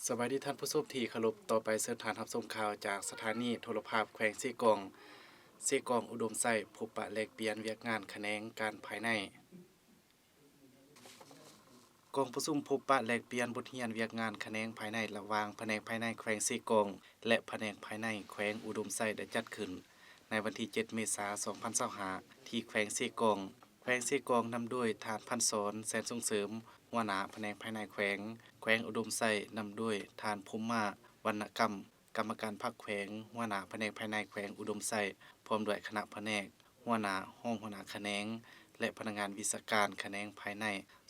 ສະບາຍດີທ່ານຜູ້ຊົມທີ່ເຄົາລົບ, ຕໍ່ໄປເຊີນທ່ານຮັບຊົມຂ່າວຈາກສະຖານີໂທລະພາບແຂວງເຊກອງ. ເຊກອງອຸດົມໄຊ ພົບປະແລກປ່ຽນວຽກງານຂະແໜງການພາຍໃນ. ກອງປະຊຸມພົບປະແລກປ່ຽນບົດຮຽນວຽກງານຂະແໜງພາຍໃນ ລະຫວ່າງພະແນກພາຍໃນແຂວງເຊກອງ ແລະ ພະແນກພາຍໃນແຂວງອຸດົມໄຊ ໄດ້ຈັດຂຶ້ນໃນວັນທີເຈັດ ເມສາ ສອງພັນຊາວຫ້າ ທີ່ແຂວງເຊກອງ. ແຂວງເຊກອງນຳໂດຍທ່ານ ພັນສອນ ແສນສົ່ງເສີມ ຫົວໜ້າພະແນກພາຍໃນແຂວງ, ແຂວງອຸດົມໄຊນຳໂດຍທ່ານ ພົມມາ ວັນນະກຳ ກຳມະການພັກແຂວງ, ຫົວໜ້າພະແນກພາຍໃນແຂວງອຸດົມໄຊ ພ້ອມດ້ວຍຄະນະພະແນກ, ຫົວໜ້າ, ຮອງຫົວໜ້າຂະແໜງ ແລະ ພະນັກງານວິຊາການຂະແໜງພາຍໃນ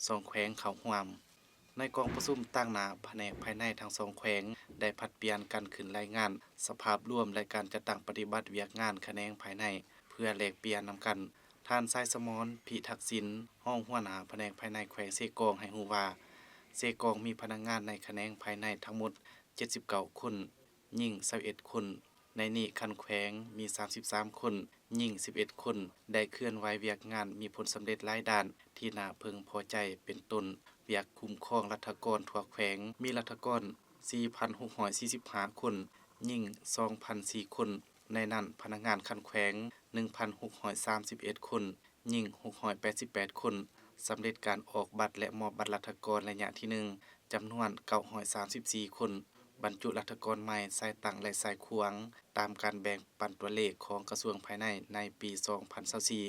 ສອງແຂວງເຂົ້າຮ່ວມ. ໃນກອງປະຊຸມ, ຕາງໜ້າພະແນກພາຍໃນທັງສອງແຂວງໄດ້ຜັດປ່ຽນກັນຂຶ້ນລາຍງານສະພາບລວມ ແລະ ການຈັດຕັ້ງປະຕິບັດວຽກງານຂະແໜງພາຍໃນ ເພື່ອແລກປ່ຽນນຳກັນ. ທ່ານ ສາຍສະໝອນ ພິທັກສິນ ຮອງຫົວໜ້າພະແນກພາຍໃນແຂວງເຊກອງ ໃຫ້ຮູ້ວ່າ ເຊກອງມີພະນັກງານໃນຂະແໜງພາຍໃນທັງໝົດເຈັດສິບເກົ້າຄົນ, ຍິງຊາວເອັດຄົນ. ໃນນີ້ຂັ້ນແຂວງມີສາມສິບສາມຄົນ, ຍິງສິບເອັດຄົນ, ໄດ້ເຄື່ອນໄຫວວຽກງານມີຜົນສຳເລັດຫຼາຍດ້ານທີ່ໜ້າເພິ່ງພໍໃຈ ເປັນຕົ້ນ ວຽກຄຸ້ມຄອງລັດຖະກອນທົ່ວແຂວງ ມີລັດຖະກອນສີ່ພັນຫົກຮ້ອຍສີ່ສິບຫ້າຄົນ, ຍິງສອງພັນສີ່ຄົນ, ໃນນັ້ນພະນັກງານຂັ້ນແຂວງໜຶ່ງພັນຫົກຮ້ອຍສາມສິບເອັດຄົນ, ຍິງຫົກຮ້ອຍແປດສິບແປດຄົນ, ສຳເລັດການອອກບັດ ແລະ ມອບບັດລັດຖະກອນໄລຍະທີໜຶ່ງ ຈຳນວນເກົ້າຮ້ອຍສາມສິບສີ່ຄົນ, ບັນຈຸລັດຖະກອນໃໝ່ສາຍຕັ້ງ ແລະ ສາຍຂວາງ ຕາມການແບ່ງປັນຕົວເລກຂອງກະຊວງພາຍໃນໃນປີສອງພັນຊາວສີ່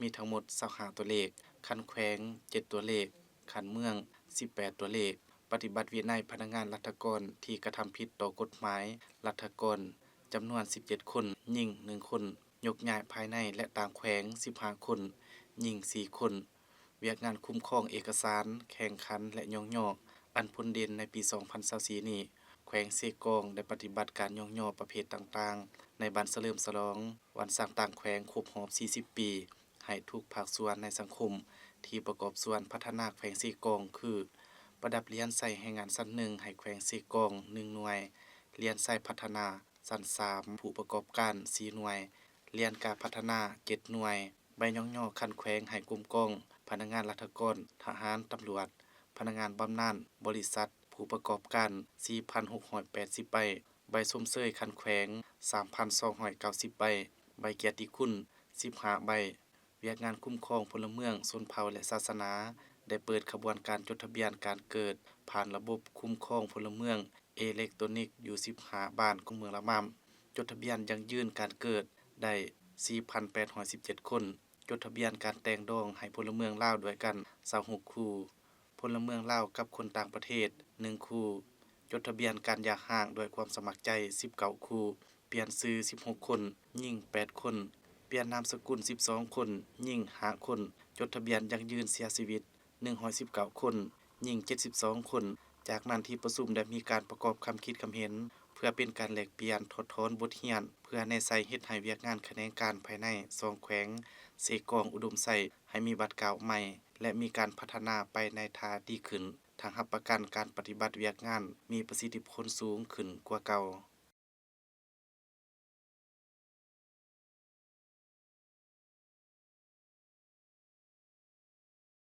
ມີທັງໝົດຊາວຫ້າຕົວເລກ, ຂັ້ນແຂວງເຈັດຕົວເລກ, ຂັ້ນເມືອງສິບແປດຕົວເລກ. ປະຕິບັດວິໄນພະນັກງານລັດຖະກອນທີ່ກະທຳຜິດຕໍ່ກົດໝາຍລັດຖະກອນ ຈຳນວນສິບເຈັດຄົນ, ຍິງໜຶ່ງຄົນ, ຍົກຍ້າຍພາຍໃນ ແລະ ຕ່າງແຂວງສິບຫ້າຄົນ, ຍິງສີ່ຄົນ. ວຽກງານຄຸ້ມຄອງເອກະສານ, ແຂ່ງຂັນ ແລະ ຍ້ອງຍໍ ອັນພົ້ນເດັ່ນໃນປີສອງພັນຊາວສີ່ນີ້, ແຂວງເຊກອງໄດ້ປະຕິບັດການຍ້ອງຍໍປະເພດຕ່າງໆ ໃນວັນສະເຫຼີມສະຫຼອງວັນສ້າງຕັ້ງແຂວງຄົບຮອບສີ່ສິບປີ ໃຫ້ທຸກພາກສ່ວນໃນສັງຄົມທີ່ປະກອບສ່ວນພັດທະນາແຂວງເຊກອງ ຄື ປະດັບຫຼຽນໄຊແຮງງານຊັ້ນໜຶ່ງໃຫ້ແຂວງເຊກອງໜຶ່ງໜ່ວຍ, ຫຼຽນໄຊພັດທະນາຊັ້ນສາມຜູ້ປະກອບການສີ່ໜ່ວຍ, ຫຼຽນກາພັດທະນາເຈັດໜ່ວຍ, ໃບຍ້ອງຍໍຂັ້ນແຂວງໃຫ້ກົມກອງພະນັກງານລັດຖະກອນ, ທະຫານ, ຕຳຫຼວດ, ພະນັກງານບຳນານ, ບໍລິສັດ, ຜູ້ປະກອບການສີ່ພັນຫົກຮ້ອຍແປດສິບໃບ, ໃບຊົມເຊີຍຂັ້ນແຂວງສາມພັນສອງຮ້ອຍເກົ້າສິບໃບ, ໃບກຽດຕິຄຸນສິບຫ້າໃບ. ວຽກງານຄຸ້ມຄອງພົນລະເມືອງ, ຊົນເຜົ່າ ແລະ ສາສະໜາ ໄດ້ເປີດຂະບວນການຈົດທະບຽນການເກີດຜ່ານລະບົບຄຸ້ມຄອງພົນລະເມືອງເອເລັກໂຕນິກຢູ່ສິບຫ້າບ້ານຂອງເມືອງລະມາມ. ຈົດທະບຽນຢັ້ງຢືນການເກີດໄດ້ສີ່ພັນແປດຮ້ອຍສິບເຈັດຄົນ, ຈົດທະບຽນການແຕ່ງດອງໃຫ້ພົນລະເມືອງລາວດ້ວຍກັນຊາວຫົກຄູ່, ພົນລະເມືອງລາວກັບຄົນຕ່າງປະເທດໜຶ່ງຄູ່, ຈົດທະບຽນການຢ່າຮ້າງດ້ວຍຄວາມສະໝັກໃຈສິບເກົ້າຄູ່, ປ່ຽນຊື່ສິບຫົກຄົນ, ຍິງແປດຄົນ, ປ່ຽນນາມສະກຸນສິບສອງຄົນ, ຍິງຫ້າຄົນ, ຈົດທະບຽນຢັ້ງຢືນເສຍຊີວິດ ໜຶ່ງຮ້ອຍສິບເກົ້າຄົນ, ຍິງເຈັດສິບສອງຄົນ. ຈາກນັ້ນທີ່ປະຊຸມໄດ້ມີການປະກອບຄຳຄິດຄຳເຫັນ ເພື່ອເປັນການແລກປ່ຽນຖອດຖອນບົດຮຽນ ເພື່ອແນໃສ່ເຮັດໃຫ້ວຽກງານຂະແໜງການພາຍໃນສອງແຂວງເຊກອງ ອຸດົມໄຊ ໃຫ້ມີບາດກ້າວໃໝ່ ແລະ ມີການພັດທະນາໄປໃນທ່າດີຂຶ້ນ, ທັງຮັບປະກັນການປະຕິບັດວຽກງານມີປະສິດທິຜົນສູງຂຶ້ນກວ່າເກົ່າ.